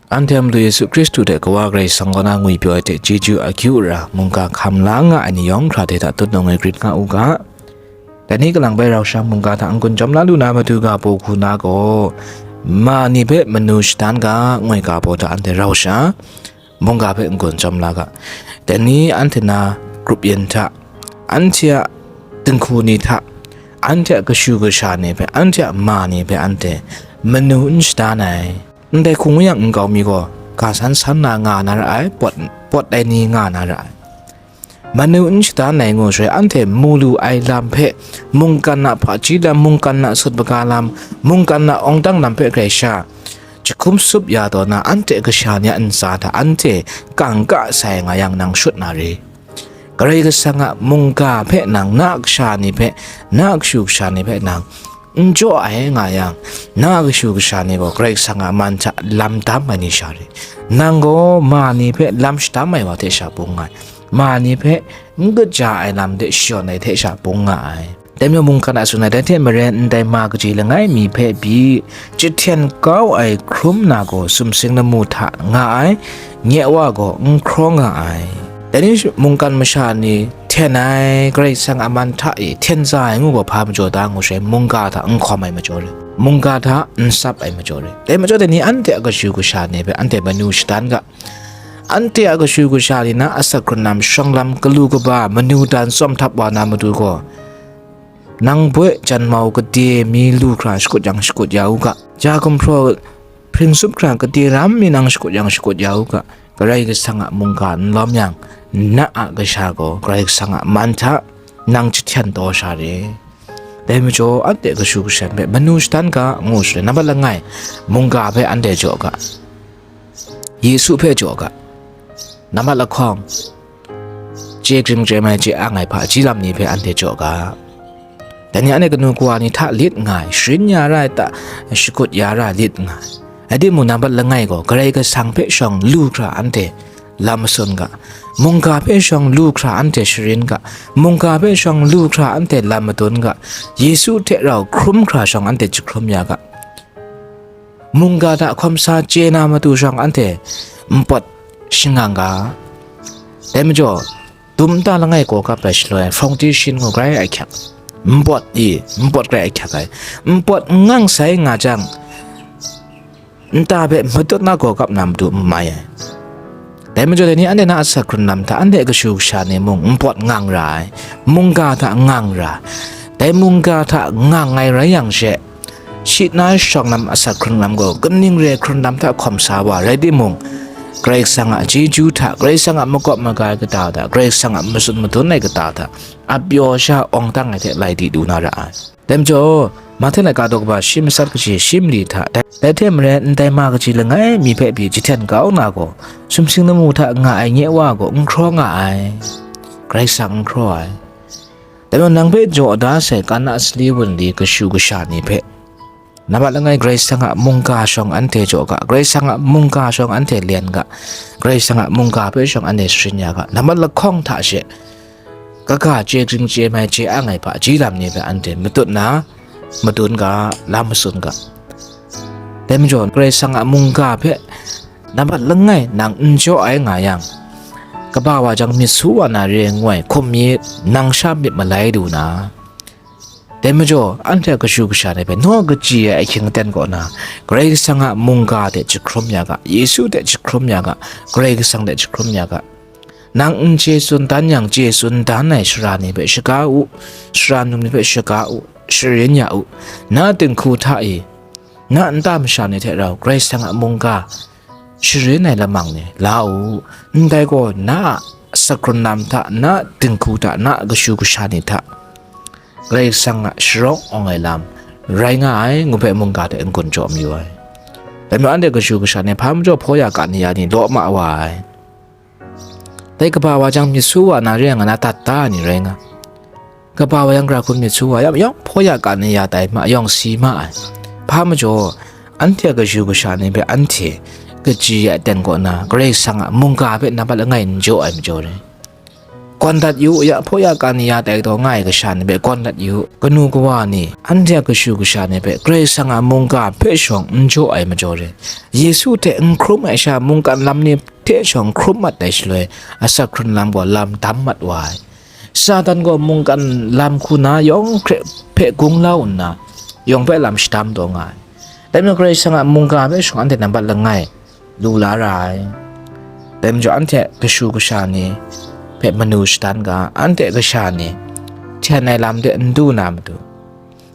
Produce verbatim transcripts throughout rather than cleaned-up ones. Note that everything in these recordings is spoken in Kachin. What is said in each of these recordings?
Anhte a Madu Yesu Hkristu hte Kawa Karai Kasang kaw na ngwipyaw ai hte chyeju akyu ra mungga hkam la nga ai ni yawng hkra de hta tutnung ai grit nga u ga. Dai ni kalang bai rau sha mungga hta n-gun jawm la lu na matu ga paw hku na gaw, ma ni hpe manu shadan ga, ngoi ga baw hta anhte rau sha mungga hpe n-gun jawm la ga. Dai ni anhte na grup yin hta, anhte a dinghku ni hta, anhte a kashu kasha ni hpe, anhte a ma ni hpe anhte manu n shadan ai. Ndai hku ngu yang nkau mi gaw, ga san san na nga na ra ai, pawt, pawt ai ni nga na ra ai. Manu n shadan ai ngu shaloi, anhte mu lu ai lam hpe, mungkan a hpaji lam, mungkan a sut maga lam, mungkan a awng dang lam hpe grai sha, jahkum sup ya taw na, anhte kasha ni a ntsa hta anhte kangka sai nga yang nang shut na re. Karai Kasang a mungga hpe nang, na kasha ni hpe, na kashu kasha ni hpe nang n jaw ai nga yang, na kashu kasha ni gaw Karai Kasang a man hta lam dam ai ni sha re. Nang gaw ma ni hpe lam shadam ai wa hte sha bung nga ai. Ma ni hpe n kaja ai lam de shayawn ai hte sha bung nga ai. Dai majaw mungkan a tsun ai, dai hte maren ndai ma kaji langai mi hpe pyi jahten kau ai hkrum na gaw sumsing lamu hta nga ai, nye wa gaw n hkraw nga ai. Dai ni mungkan masha ni hten ai, Karai Kasang a man hta e hten za ai ngu gaw hpa majaw da ngu shaloi, mungga hta n hkawm ai majaw re, mungga hta n sap ai majaw re. Dai majaw dai ni anhte a kashu kasha ni hpe anhte manu shadan ga. Anhte a kashu kasha ni na asak hkrun lam, shawng lam, galu kaba, manu dan tsawm htap wa na matu gaw, nang boi janmau gade mi lu hkra shakut yang shakut ya u ga. Ja gumhpraw hpring tsup hkra gade ram mi nang shakut yang shakut ya u ga. Karai Kasang a mungga n lawm yang, na a kasha gaw Karai Kasang a man hta nang jahten taw sha re. Dai majaw, anhte kashu kasha ni hpe manu shadan ga ngu shaloi, nambat langai, mungga hpe anhte jaw ga, Yesu hpe jaw ga, nambat lahkawng, chye kring chye mai chye ang ai hpaji lam ni hpe anhte jaw ga. Dai ni anhte kanu kawa ni hta lit nga ai, sharin ya ra ai ta, shakut ya ra ai lit nga ai. Rai timung, nambat langai gaw, Karai Kasang hpe shawng lu hkra anhte lam matsun ga, mungga hpe shawng lu hkra anhte sharin ga, mungga hpe shawng lu hkra anhte lam madun ga, Yesu hte rau hkrum hkra shawng anhte jahkrum ya ga. Mungga hta hkawm sa chye na matu shawng anhte npawt shangang ga. Dai majaw, dum nta langai gaw kap ai shaloi, foundation gaw grai ahkyak, npawt e, npawt grai ahkyak ai. Npawt n ngang sai nga jang, nta hpe matut na gaw kap na matu n mai ai. Dai majaw, dai ni anhte na asak hkrun lam hta, anhte kashu kasha ni mung npawt ngang ra ai, mungga hta ngang ra ai. Dai mungga hta ngang ai rai yang she, shi na shawng lam asak hkrun lam gaw, kaning re hkrun lam hta hkawm sa wa rai timung, Karai Kasang a chyeju hta, Karai Kasang a makawp maga ai kata hta, Karai Kasang a matsun madun ai kata hta, a pyaw sha awng dang ai hte lai di du na ra ai. Dai majaw, Mahte laika daw kaba shi matsat kaji shi mali hta, dai, dai hte maren ndai ma kaji langai mi hpe pyi jahten kau na gaw, sumsing lamu hta nga ai nye wa gaw n hkraw nga ai. Karai Kasang n hkraw ai. Dai majaw, nang hpe jaw da sai kana sali wunli kashu kasha ni hpe, nambat langai Karai Kasang a mungga shawng anhte jaw ga, Karai Kasang a mungga shawng anhte len ga, Karai Kasang a mungga hpe shawng anhte sharin ya ga, nambat lahkawng hta she, kaga chye kring chye mai chye ang ai hpaji lam ni hpe anhte matut na, madun ga, lam matsun ga. Dai majaw, Karai Kasang a mungga hpe nambat langai nang n jaw ai nga yang, kaba wa jang myit su wa na re ai ngu ai hkum myit, nang sha myit malai lu na. Dai majaw, anhte a kashu kasha ni hpe naw kaji ai ahkying aten kaw na, Karai Kasang a mungga hte jahkrum ya ga, Yesu hte jahkrum ya ga, Karai Kasang hte jahkrum ya ga. Nang n chye tsun dan yang, chye tsun dan ai sara ni hpe shaga u, sara num ni hpe shaga u, sharin ya u. Na dinghku hta e, na nta masha ni hte rau Karai Kasang a mungga sharin ai lamang ni la u. Ndai gaw, na a asak hkrun lam hta, na dinghku hta, na kashu kasha ni hta, Karai Kasang a sharawng awng ai lam rai nga ai, ngu hpe mungga hte n-gun jaw mayu ai. Dai majaw, anhte kashu kasha ni hpa majaw hpaw ya ka ni ya ni law ma wa ai. Dai kaba wa jang myit su wa na re ai nga na, tat da ai ni rai nga. Kaba wa yang, gara hkun myit su wa yang, yawng hpaw ya ka ni ya tai ma, yawng si ma ai. Hpa majaw, anhte a kashu kasha ni hpe anhte kaji ai aten kaw na, Karai Kasang a mungga hpe nambat langai n jaw ai majaw re. gawn dat yu u, ya hpaw ya kan ni ya tai taw nga ai kasha ni hpe gawn dat yu u. Kanu kawa ni, anhte a kashu kasha ni hpe Karai Kasang a mungga hpe shawng n jaw ai majaw re, Yesu hte n hkrum ai sha mungkan lam ni hte shawng hkrum mat ai shaloi, asak hkrun lam gaw lam dam mat wa ai. Satan gaw mungkan lam hku na yawng hkre hpe gunglau nna, yawng hpe lam shadam taw nga ai. Dai majaw Karai Kasang a mungga hpe shawng anhte nambat langai lu la ra ai. Dai majaw anhte kashu kasha ni hpe manu shadan ga, anhte kasha ni hten ai lam de n du na matu,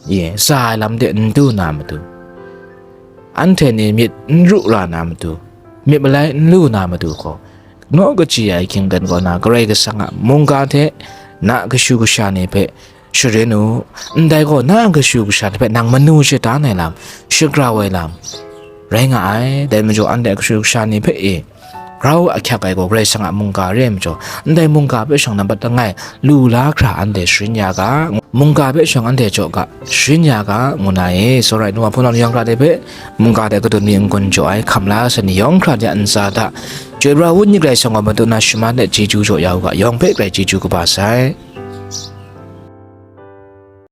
ye, za ai lam de n du na matu, anhte ni myit n ru ra na matu, myit malai n lu na matu gaw, naw kachyi ai hkying dan kaw na Karai Kasang a mungga hte na kashu kasha ni hpe sharin u, ndai gaw na kashu kasha ni hpe nang manu shadan ai lam, shagrau ai lam rai nga ai. Dai majaw anhte kashu kasha ni hpe e grau ahkyak ai gaw Karai Kasang a mungga re ai majaw, ndai mungga hpe shawng nambat langai lu la hkra anhte sharin ya ga, mungga hpe shawng anhte jaw ga, sharin ya ga, ngu na e. Tsawra ai nu wa hpunau ni yawng hkra de hpe mungga hte kadun mi n-gun jaw ai hkam la ai ni yawng hkra de a ntsa hta, Chyoi pra wun ni Karai Kasang gaw madu na shaman de chyeju jaw ya u ga, yawng hpe grai chyeju kaba sai.